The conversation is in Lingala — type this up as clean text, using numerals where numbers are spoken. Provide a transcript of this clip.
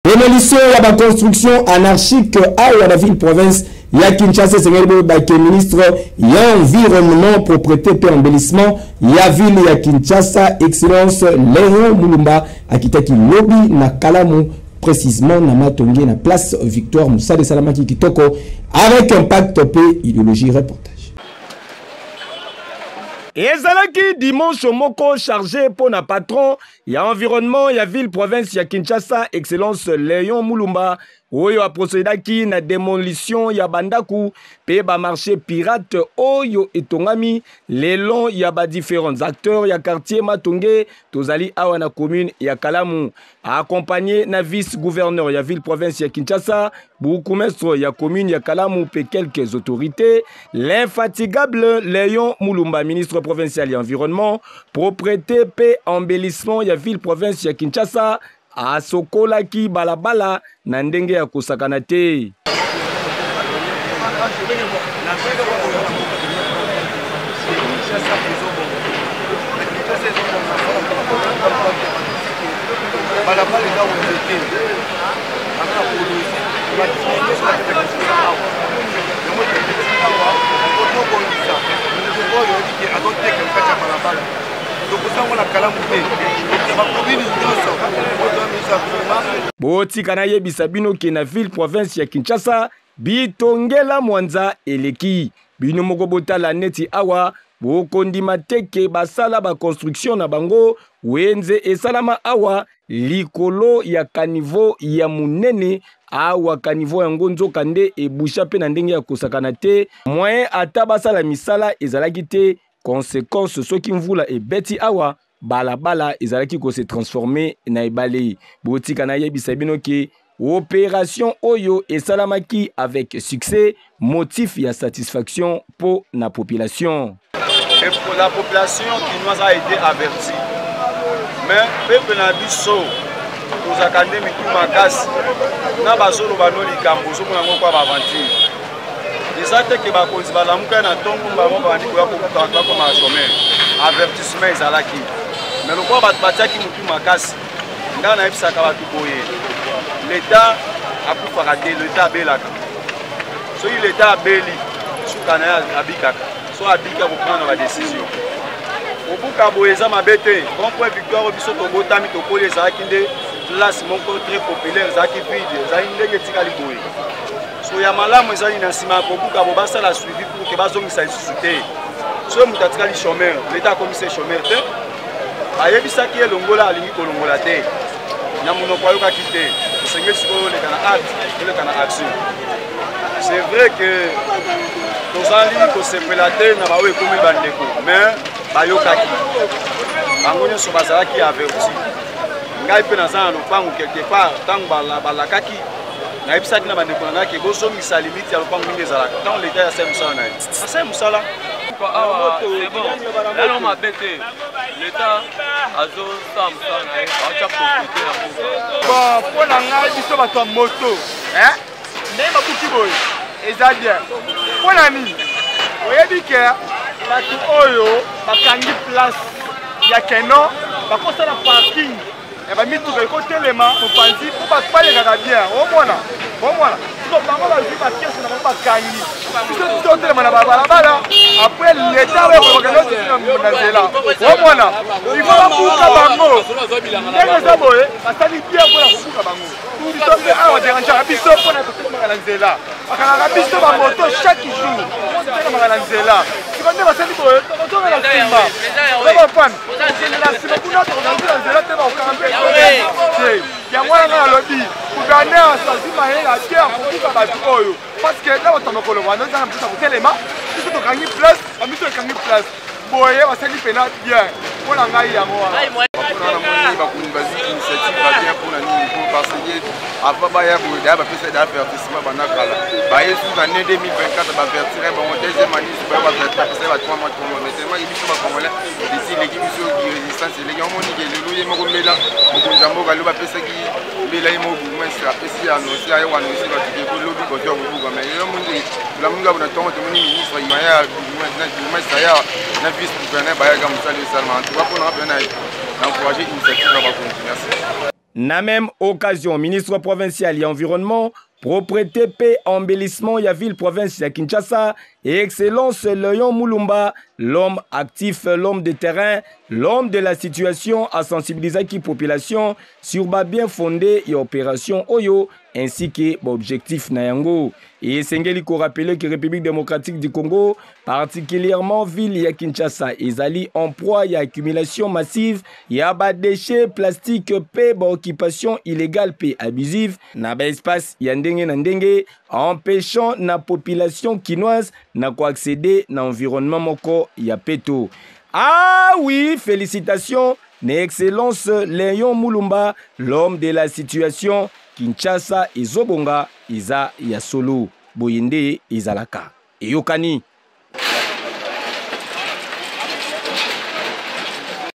Demolition ya ba construction anarchique awa na ville province ya Kinshasa esengeli boyeba ke ministre ya environnement propreté mpe embellissement ya ville ya Kinshasa excellence Léon Mulumba akitaki lobi na Kalamu précisément na Matonge na place Victoire mosala esalamaki kitoko avec impact mpe idéologie reportage. Ezalaki dimanche moko chargé mpo na patron ya environnement ya ville province ya Kinshasa excellence Léon Mulumba oyo aprocedaki na demolition ya bandako mpe bamarché pirate oyo etongami le long ya ba différents acteurs ya quartier Matonge tozali awa na commune ya Kalamu accompagné na vice gouverneur ya ville province ya Kinshasa bourgmestre ya commune ya Kalamu mpe quelques autorités l'infatigable Léon Mulumba ministre provincial ya environnement propreté mpe embellissement ya ville province ya Kinshasa asokolaki balabala na ndenge ya kosakana te. Balabala eza wenze te aza na polosi bato nyonso bakendaka kinshasa awa yango tokiti awa po tobongisa moto oyo oyebi ke azoteka na kati ya balabala tokosango na kalamu te na bakomini nyonso oyo ministre ya gouvernement Botika nayebisa bino ke na ville province ya Kinshasa bitongela mwanza eleki. Bino moko botala neti awa bokondima te ke basala ba construction na bango wenze esalama awa likolo ya caniveau ya monene awa caniveau yango nzoka nde ebusha mpe na ndenge ya kosakana te moyen ata basala misala ezalaki te consequence soki mvula ebeti awa balabala ezalaki ko se transformer na ebale. Botika nayebisa bino ke operation oyo esalamaki avec succès, motif ya satisfaction mpo na population. Et pour la population kinoise a été avertie. Mais peuple na biso tozalaka nde mitu makasi na bazoloba no likambo ozomona yango kwa baaventure eza te ke bakonzi balamuka na ntongo bango babandi koya kobuka bato bakoma chômeur avertissement ezalaki mais lokola bato batiaki motu makasi ngai nayebisaka bato boye leta akufaka te leta abelaka soki leta abeli suka na ye abikaka so abiki akoprendre badecision kobuka boye eza mabe te rond point victoire oyo biso tobotami tokoli ezalaki nde place moko très populaire ezalaki vide ezalaki ndenge etikali boye So ya malamu ezali na nsima ya kobuka bo basala suivi pour que bazongisa lisusu te. Soki moto atikali chômeur, l'État akomisi ye chômeur te. Ayebisaki ye longola alingi kolongola te. Na monoko ayokaki te. Esengeli sikoyo oleka na acte, oleka na action. C'est vrai que tozali kosepela te na baoyo ekomi bandeko, mais bayokaki. Bango nyonso bazalaki averti. Ngai mpe naza na lopango quelque part ntango balakaki nayebisaki na bandeko na ngai ke bozongisa limite ya lopango ndenge ezalaka ntango leta asali mosala na ye asali mosala awa c'est bon mabe te leta azosala mosala na ye aotya propriété na mboka bon mpo na ngai biso bato ya moto ndenge babuki boye eza bien mpo na nini oyebi ke bato oyo bakangi place ya keno bakosala parking ya bamituka ekotelema mopanzi mpo bato balekaka bien omona omona siko bango bazwi bakese na bango bakangi biso totelema na babalabala apres leta oyo kolobaka nyonso na nzela omona ifo babuka bango ndenge eza boye basali bien mpona kobuka bango biso mpe awa derangeaka biso mpona totelemaka na nzela bakangaka biso bamoto chaque jour totelemaka na nzela siko nde basali boye tokozonga na nsima ozokomprendre tokende na nsima kuna tokozala na nzela te bakokanga mpe te yango wana ngai nalobi gouverneur azwi mayele te akobuka bato oyo parce que na bato ya makolo wana eza na mposa kotelema biso tokangi place bamiso ekangi place boye basali mpena bien mpo na ngai yango wana mpona namoni bakonzi bazwi initiative ba bien mpona nini mpo parce que avant baya boye daya bapesa daya avertissement banda kala baye susu na ne 2024 bavertire bango deuxième année su baya bavertire bapesa ba 3 mois 3 mois mais tellement biso bacongolais esi eleki biso résistance eleki omoni ke lelo ye moko mbela mokonzi ya mboka lelo bapesaki mbela ye moko bourgmestre apesi annonce aye koannonce bato ke lobi kozwa kobuka mais lelo moni tolamuki kaka na ntongo tomoni ministre maya bourgmestre aya na vice gouverneur bayaka mosala esalama en tout cas mpona nga mpena na encourage initiative ya bakonzi merci. Na même occasion, ministre provincial ya environnement, propreté mpe embellissement ya ville province ya Kinshasa, Excellence Léon Mulumba, l'homme actif, l'homme de terrain, l'homme de la situation a sensibilisaki population sur ba bien fondé ya opération oyo ainsi que ba objectif na yango. Esengeli ko rappeler que République démocratique du Congo, particulièrement ville ya Kinshasa, ezali en proie ya accumulation massive ya ba déchets plastiques pe ba occupation illégale pe abusive na ba espace ya ndenge na ndenge, empêchant na population kinoise na ko accéder na environnement moko ya peto. Ah oui, félicitations na Excellence Léon Mulumba, l'homme de la situation. Kinshasa ezobonga eza ya solo, boye nde ezalaka. Eyokani.